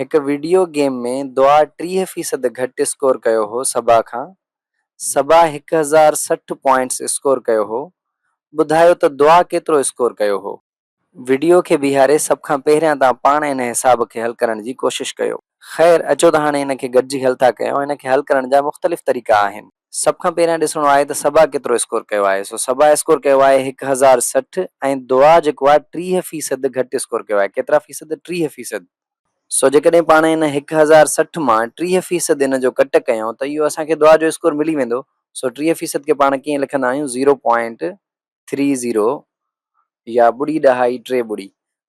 هڪ video game ۾ دعا 30 فيصد گهٽ اسڪور ڪيو هو صبا کان. صبا 1060 پوائنٽس اسڪور ڪيو هو. ٻڌايو ته دعا ڪيترو اسڪور ڪيو هو؟ وڊيو کي بيهاري سڀ کان پهريان توهان پاڻ ان حساب کي حل ڪرڻ جي ڪوشش ڪيو. خير اچو ته هاڻي ان کي گڏجي حل ٿا ڪيون. ان کي حل ڪرڻ جا مختلف طريقا آهن. سڀ کان پهريان ڏسڻو آهي ته صبا ڪيترو اسڪور ڪيو آهي. سو صبا اسڪور ڪيو آهي 1060 ۽ دعا جيڪو آهي 30 فيصد گهٽ اسڪور ڪيو آهي. ڪيترا فيصد؟ 30 فيصد. سو جيڪڏهن پاڻ ان 1060 مان 30 فيصد ان جو ڪٽ ڪيون ته اهو اسان کي دعا جو اسڪور ملي ويندو. سو 30 فيصد کي پاڻ ڪيئن لکندا آهيون زيرو پوائنٽ ٿري زيرو يا ٻڙي ڏهائي ٽي ٻڙي.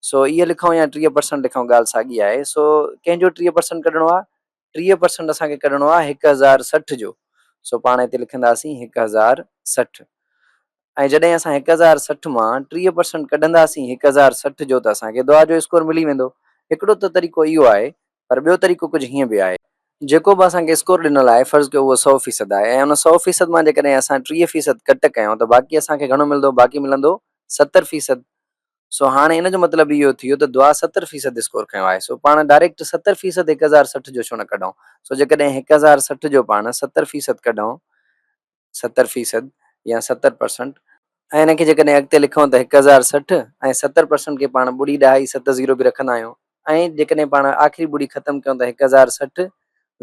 سو اهي لکون يا 30 پرسنٽ لکون ڳالهه ساڳي آهي. سو ڪنهن جو 30 پرسنٽ ڪڍڻو آهي؟ 30 پرسنٽ اسان کي ڪڍڻو آهي 1060 جو. سو پاڻ هتي لکنداسين 1060 ۽ جڏهن اسان 1060 مان 30 پرسنٽ ڪڍنداسين 1060 جو ته اسان کي دعا جو اسڪور ملي ويندو. هڪڙو ته طريقو اهو آهي پر ٻيو طريقو ڪجهه هيئن به آهي. جيڪو به اسان کي اسڪور ڏنل آهي فرض ڪيو اهو سئو فيصد آهي ۽ ان سئو فيصد مان جيڪڏهن اسان 30 فيصد ڪٽ ڪيون ته باقي اسان کي گهڻو ملندو؟ باقي ملندو 70 فيصد. سو هاڻي ان جو مطلب اهو ٿيو ته دعا 70 فيصد اسڪور کنيو آهي. سو پاڻ ڊائريڪٽ 70 فيصد 1060 جو ڇو نه ڪڍون؟ سو جيڪڏهن 1060 جو پاڻ 70 فيصد ڪڍون 70 فيصد يا 70 پرسنٽ ۽ ان کي جيڪڏهن اڳتي لکون ته 1060 ۽ 70 پرسنٽ کي پاڻ ٻڙي ڏهائي ست زيرو به رکندا آهيون ۽ جيڪڏهن پاڻ آخري ٻڙي ختم ڪيون ته 1060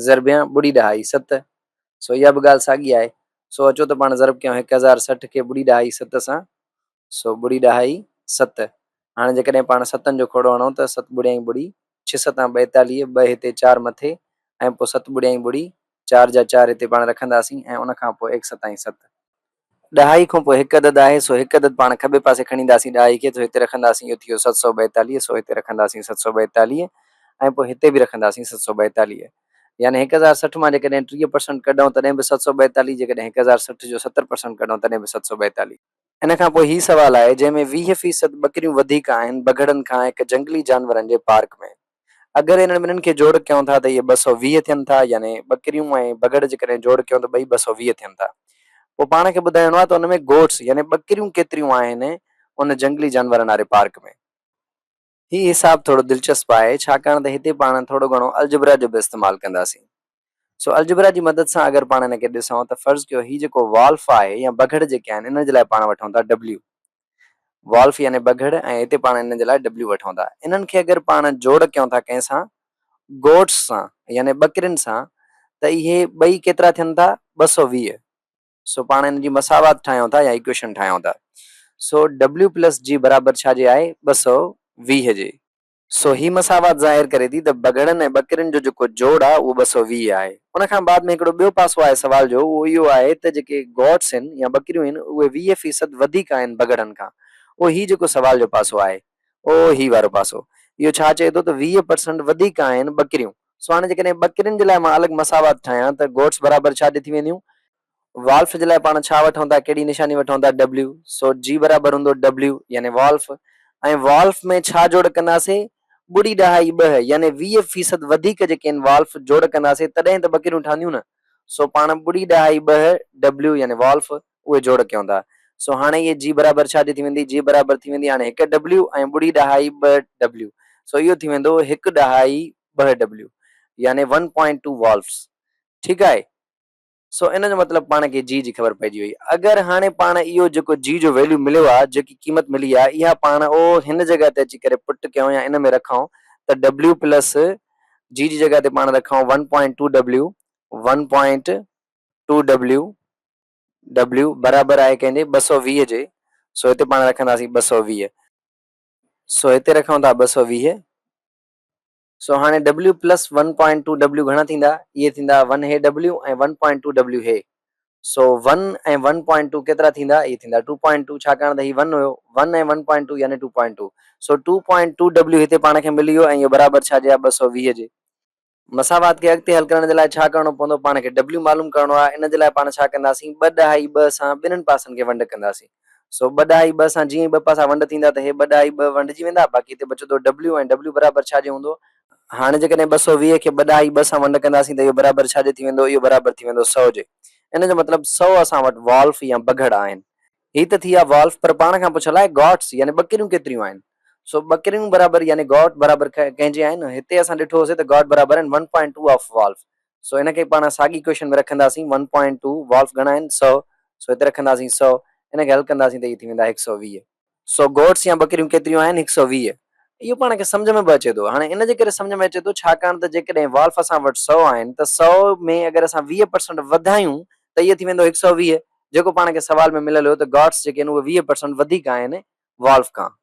ضربيان ٻڙي ڏهائي ست سو اها به ڳالهه ساڳي آهي سو اچو ته پاڻ ضرب ڪيون 1060 کي ٻڙي ڏهائي ست سان سو ٻڙي ڏهائي ست هاڻي جيڪڏهن پاڻ ستن جو کوڙو هڻون ته ست ٻڙيائين ٻڙي ڇهه ستان ٻائيتاليهه ٻه هتي چار مٿي ۽ پوء ست ٻڙيائين ٻڙي چار جا چار هتي پاڻ رکنداسين ۽ ان کان پوء ايڪ ستائين ست. ڏهائي کان پوء هڪ عدد آهي سو هڪ عدد پاڻ کٻي پاسي کڻي اينداسين ڏهائي کي سو هتي رکنداسين اهو ٿي ويو 742 سو هتي رکنداسين 742 ۽ پوء هتي به رکنداسين 742 يعني 1060 مان جيڪڏهن 30 پرسنٽ ڪڍون تڏهن به 742 جيڪڏهن 1060 جو 70 پرسنٽ ڪڍون تڏهن به 742. ان کان پوء هي سوال آهي جنهن ۾ 20 فيصد ٻڪريون وڌيڪ آهن بگهڙن کان هڪ جنگلي جانورن جي پارڪ ۾. اگر انهن ٻنهين کي جوڙ ڪيون ٿا ته اهي 220 ٿين ٿا يعني ٻڪريون ۽ بگهڙ جيڪڏهن جوڙ ڪيون ته ٻئي 220 ٿين ٿا. پوء پاڻ کي ٻڌائڻو آهي ته ان ۾ گوٽس يعني ٻڪريون ڪيتريون آهن ان جنگلي جانورن واري پارڪ ۾. هي حساب ٿورو دلچسپ آهي ڇاڪاڻ ته هتي پاڻ ٿورو گهڻو الجبرا جو به استعمال ڪنداسين. سو الجبرا جي مدد سان اگر پاڻ ان کي ڏسون ته فرض ڪيو هي جيڪو والف آهي يا بگهڙ جيڪي آهن انهن جي لاء پاڻ وٺون ٿا ڊبليو. والف يعني بگهڙ ۽ هتي پاڻ انهن جي لاء ڊبليو وٺون ٿا. انهن کي اگر پاڻ جوڙ ڪيون ٿا ڪنهن سان گوٽس سان يعني ٻڪرين سان ته اهي ٻئي ڪيترا ٿين ٿا 220. سو پاڻ ان جي مساوات ٺاهيون ٿا يا ايڪويشن ٺاهيون ٿا. سو ڊبليو پلس جي برابر ڇا جي آهي 220 جي. سو هي مساوات ظاهر ڪري ٿي ته بگهڙن ۽ ٻڪرين جو جيڪو جوڙ آهي اهو 220 آهي. ان کان بعد ۾ هڪڙو ٻيو پاسو آهي سوال جو اهو اهو آهي ته جيڪي گوٽس هن يا ٻڪريون هن اهي 20 فيصد وڌيڪ آهن بگهڙن کان. اهو هي جيڪو سوال جو پاسو آهي اهو هي وارو پاسو اهو ڇا چئي ٿو ته 20 پرسنٽ وڌيڪ آهن ٻڪريون. سو هاڻي جيڪڏهن ٻڪرين جي لاء مان الڳ مساوات ٺاهيان ته گوٽس برابر ڇا جي ٿي وينديون؟ والف جي لاء پاڻ ڇا وٺون ٿا، ڪهڙي نشاني وٺون ٿا؟ ڊبليو. سو جي برابر هوندو ڊبليو يعني والف ۽ والف ۾ ڇا جوڙ ڪنداسين؟ ٻڙي ڏهائي ٻه يعني 20 فيصد وڌيڪ جيڪي آهن والف جوڙ ڪنداسين تڏهن ته ٻڪريون ٺهنديون نه. سو پاڻ ٻڙي ڏهائي ٻه ڊبليو يعني والف اهي جوڙ ڪيون ٿا. سو هاڻي اهي جي برابر ڇا جي ٿي ويندي؟ جي برابر ٿي ويندي هاڻي هڪ ڊبليو ۽ ٻڙي ڏهائي ٻه ڊبليو. سو اهو ٿي ويندو هڪ ڏهائي ٻه ڊبليو يعني ون پوائنٽ ٽو والفس. ٺيڪ آهي. سو ان جو مطلب پاڻ کي جي جي خبر پئجي وئي. اگر هاڻي پاڻ اهو جيڪو جي جو ويليو مليو آ، جيڪي قيمت ملي آ، اها پاڻ او هن جڳهه تي اچي ڪري پٽ ڪيون يا ان ۾ رکون ته ڊبليو پلس جي جي جڳهه تي پاڻ رکون one point two W, one point two W, W برابر آهي ڪنهن جي 220 جي، سو هتي پاڻ رکنداسين 220. سو هتي رکون ٿا 220. سو هاڻي W plus one point two W گهڻا ٿيندا؟ اهي ٿيندا ون هي W ۽ one point two W هي. سو ون ۽ ون پوائنٽ ٽو ڪيترا ٿيندا؟ اهي ٿيندا ٽو پوائنٽ ٽو ڇاڪاڻ ته هي ون هيو. ون ۽ ون پوائنٽ ٽو يعني two point two. So two point two W هتي پاڻ کي ملي ويو ۽ اهو برابر ڇا جي آهي 220 جي. مساوات کي اڳتي حل ڪرڻ جي لاء ڇا ڪرڻو پوندو؟ پاڻ کي ڊبليو معلوم ڪرڻو آهي. ان جي لاء پاڻ ڇا ڪنداسين؟ ٻه ڏهائي ٻه سان ٻنهن پاسن کي ونڊ ڪنداسين. سو ٻه ڏهائي ٻه سان جيئن ئي ٻه پاسا ونڊ ٿيندا ته هي ٻه ڏهائي ٻه ونڊجي ويندا، باقي هتي بچندو ڊبليو ۽ ڊبليو برابر ڇا جي هوندو؟ هاڻي جيڪڏهن 220 کي ٻه ڏهائي ٻه سان ونڊ ڪنداسين ته اهو برابر ڇا جي ٿي ويندو؟ اهو برابر ٿي ويندو سئو جي. ان جو مطلب سئو اسان وٽ والف يا بگهڙ آهن. هي ته ٿي ويا والف پر پاڻ کان پڇيل آهي گاٽس يعني ٻڪريون ڪيتريون آهن؟ سو ٻڪريون برابر يعني گاٽ برابر ڪنهن جي آهن؟ هتي اسان ڏٺو هوسي ته گاٽ برابر آهن one point two of wolf. سو ان کي پاڻ ساڳي ايڪويشن ۾ رکنداسين ون پوائنٽ ٽو والف گهڻا آهن سئو سو هتي رکنداسين سئو ان کي حل ڪنداسين ته اهي ٿي ويندا هڪ سئو 20. سو گوٽس يا ٻڪريون ڪيتريون آهن هڪ سئو 20. اهو پاڻ کي سمجهه ۾ به اچي ٿو. هاڻي ان جي ڪري سمجهه ۾ اچي ٿو ڇاڪاڻ ته جيڪڏهن والف اسان وٽ سئو آهن ته سئو ۾ اگر اسان 20 پرسنٽ وڌايون ته اهو ٿي ويندو هڪ سئو 20 جيڪو پاڻ کي سوال ۾ مليل هيو ته گاٽس جيڪي آهن اهي 20 پرسنٽ وڌيڪ آهن والف کان.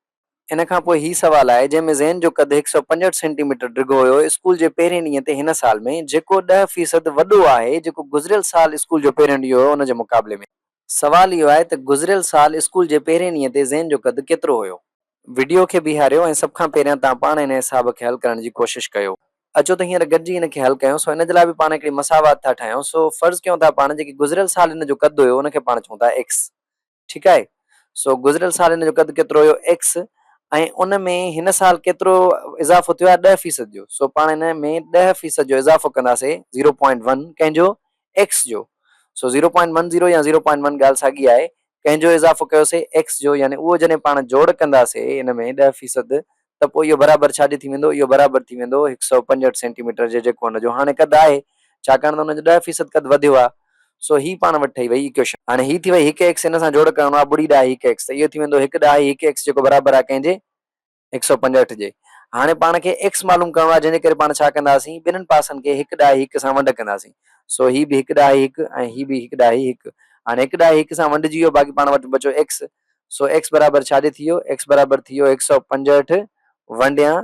ان کان پوء هي سوال آهي، جنهن ۾ زين جو قد هڪ سئو 65 سينٽي ميٽر ڊگهو هيو، اسڪول جي پهرين ڏينهن تي هن سال ۾، جيڪو 10% وڏو آهي، جيڪو گذريل سال اسڪول جو پهريون ڏينهن هيو ان جي مقابلي ۾. سوال اهو آهي ته گذريل سال اسڪول جي پهرين ڏينهن تي زين جو قد ڪيترو هيو؟ وڊيو کي بيهاريو ۽ سڀ کان پهريان توهان پاڻ ان حساب کي حل ڪرڻ جي ڪوشش ڪيو. اچو ته هينئر گڏجي ان کي حل ڪيون. سو ان جي لاء به پاڻ هڪڙي مساوات ٿا ٺاهيون. سو فرض ڪيون ٿا پاڻ جيڪي گذريل سال ان جو قد هيو ان کي پاڻ چئون ٿا ايڪس. ٺيڪ آهي سو گذريل سال هن جو قد ڪيترو هيو ايڪس ۽ ان ۾ هن سال ڪيترو اضافو ٿيو آهي 10% جو سو پاڻ هن ۾ 10% جو اضافو ڪنداسي 0.1 ڪنهن جو ايڪس جو سو 0.10 يا 0.1 ڳالهه ساڳي آهي ڪنهن جو اضافو ڪيوسي ايڪس جو يعني اهو جڏهن پاڻ جوڙ ڪنداسي ان ۾ 10% ته پوء اهو برابر ڇا جي ٿي ويندو؟ اهو برابر ٿي ويندو هڪ سئو 65 سينٽي ميٽر جي جيڪو ان جو هاڻي قد آهي، ڇاڪاڻ ته ان جو 10% قد وڌيو آهي. سو هي پاڻ وٽ ٺهي وئي ايڪويشن. هاڻي هي ٿي وئي هڪ ايڪس ان سان جوڙ ڪرڻو آهي ٻڙي ڏهائي هڪ ايڪس ته اهو ٿي ويندو هڪ ڏهائي هڪ ايڪس جيڪو برابر آهي ڪنهن جي؟ هڪ سئو 65 جي. هاڻي پاڻ کي ايڪس معلوم ڪرڻو آهي جنهن جي ڪري پاڻ ڇا ڪنداسين؟ ٻنهن پاسن کي هڪ ڏهائي هڪ سان ونڊ ڪنداسين. سو هي به هڪ ڏهائي هڪ ۽ هي به هڪ ڏهائي هڪ. هاڻي هڪ ڏهائي هڪ سان ونڊجي ويو باقي پاڻ وٽ بچو ايڪس. سو ايڪس برابر ڇا جي ٿي ويو؟ ايڪس برابر ٿي ويو هڪ سئو 65 ونڊيان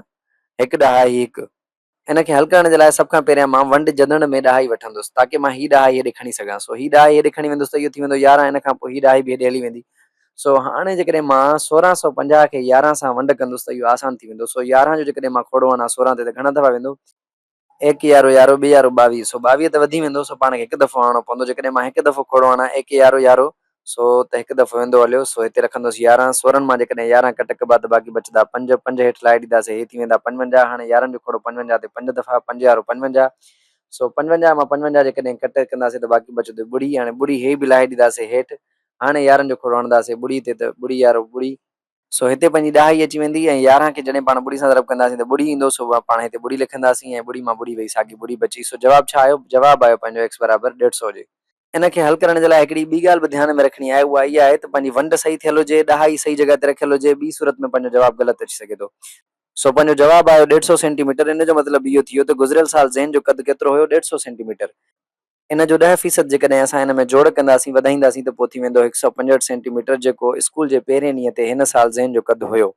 هڪ ڏهائي هڪ. ان کي حل ڪرڻ جي لاء سڀ کان پهريان مان ونڊ جندڙ ۾ ڏهائي وٺندس تاڪه مان هي ڏهائي هيڏي کڻي سگهان. سو هي ڏهائي هيڏي کڻي ويندس ته اهو ٿي ويندو 11 ان کان پوء هي ڏهائي به هيڏي هلي ويندي. سو هاڻي جيڪڏهن مان 1650 کي 11 سان ونڊ ڪندس ته اهو آسان ٿي ويندو. سو 11 جو جيڪڏهن مان کوڙو هڻان 16 تي ته گهڻا دفعا ويندو؟ ايڪ يارو يارو ٻه يارو 22 سو 22 ته وڌي ويندو سو پاڻ کي هڪ دفعو هڻڻو پوندو جيڪڏهن مان هڪ دفعو کوڙو هڻان ايڪ يارو يارو سو ته هڪ دفعو ويندو هليو سو هتي رکندس 11 سورهن مان جيڪڏهن 11 ڪٽ ڪبا ته باقي بچندا پنج پنج هيٺ لاهي ڏينداسين هي ٿي ويندا 55 هاڻي 11 جو کوڙو 55 تي پنج دفعا پنج يارو 55 سو 55 مان 55 جيڪڏهن ڪٽ ڪنداسين ته باقي بچندو ٻڙي هاڻي ٻڙي هي به لاهي ڏينداسين هيٺ هاڻي 11 جو کوڙو هڻنداسين ٻڙي تي ته ٻڙي يارو ٻڙي سو هتي پنهنجي ڏهائي اچي ويندي ۽ 11 کي جڏهن پاڻ ٻڙي سان ضرب ڪنداسين ته ٻڙي ايندو سو پاڻ هتي ٻڙي لکنداسين ۽ ٻڙي مان ٻڙي وئي ساڳي ٻڙي بچي سو جواب ڇا آيو؟ جواب آيو پنهنجو ايڪس برابر ڏيڍ سئو جي. ان کي حل ڪرڻ جي لاء هڪڙي ٻي ڳالهه به ڌيان ۾ رکڻي آهي اها اها آهي ته پنهنجي ونڊ صحيح ٿيل هجي، ڏهائي صحيح جڳهه تي رکيل هجي ٻي صورت ۾ پنهنجو جواب غلط اچي سگهي ٿو. سو پنهنجو جواب آيو ڏيڍ سئو سينٽي ميٽر ان جو مطلب اهو ٿي ويو ته گذريل سال زين جو قد ڪيترو هيو ڏيڍ سئو سينٽي ميٽر. ان جو 10% جيڪڏهن اسان ان ۾ جوڙ ڪنداسين، وڌائينداسين ته پوء ٿي ويندو هڪ سئو 65 سينٽي ميٽر جيڪو اسڪول جي پهرين ڏينهن تي هن سال زين جو قد هيو.